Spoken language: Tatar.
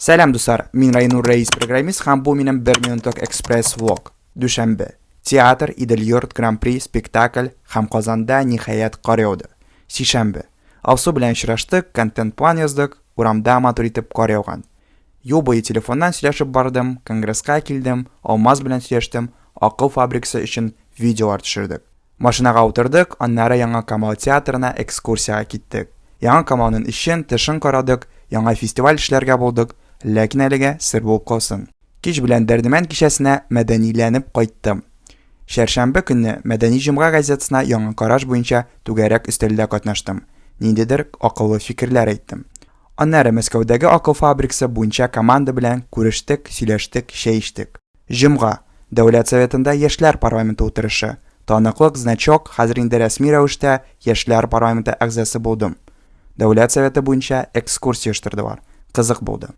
Сәлам, дуслар! Мин Райнур Рәис, программист, һәм бу минем бер минутлык экспресс влог. Дүшәмбе. Театр, Идел-йорт, Гран-при, спектакль һәм Казанда ниһаять кар яуды. Сишәмбе. Алсу белән очраштык, контент-план яздык, урамда матур итеп кар яуган. Юл буе телефоннан сөйләшеп бардым, конгресска килдем, Алмаз белән сөйләштем, Акыл фабрикасы өчен видеолар төшердек. Машинага утырдык, аннары Яңа Камал театрына экскурсиягә киттек. Яңа Камалның эчен, тышын карадык, яңа фестиваль эшләргә булдык, ләкин әлегә сер булып калсын. Кич белән Дәрдемәнд кичәсенә мәдәниләнеп кайттым. Чәршәмбе көнне Мәдәни җомга газетасына яңа караш буенча түгәрәк өстәлдә катнаштым, ниндидер акыллы фикерләр әйттем. Аннары Мәскәүдәге Акыл фабрикасы буенча команда белән күрештек, сөйләштек, чәй эчтек. Җомга. Дәүләт Советында Яшьләр парламенты утырышы. Таныклык, значок, хәзер инде рәсми рәвештә Яшьләр парламенты әгъзасы булдым. Дәүләт Советы буенча экскурсия оештырдылар. Кызык булды.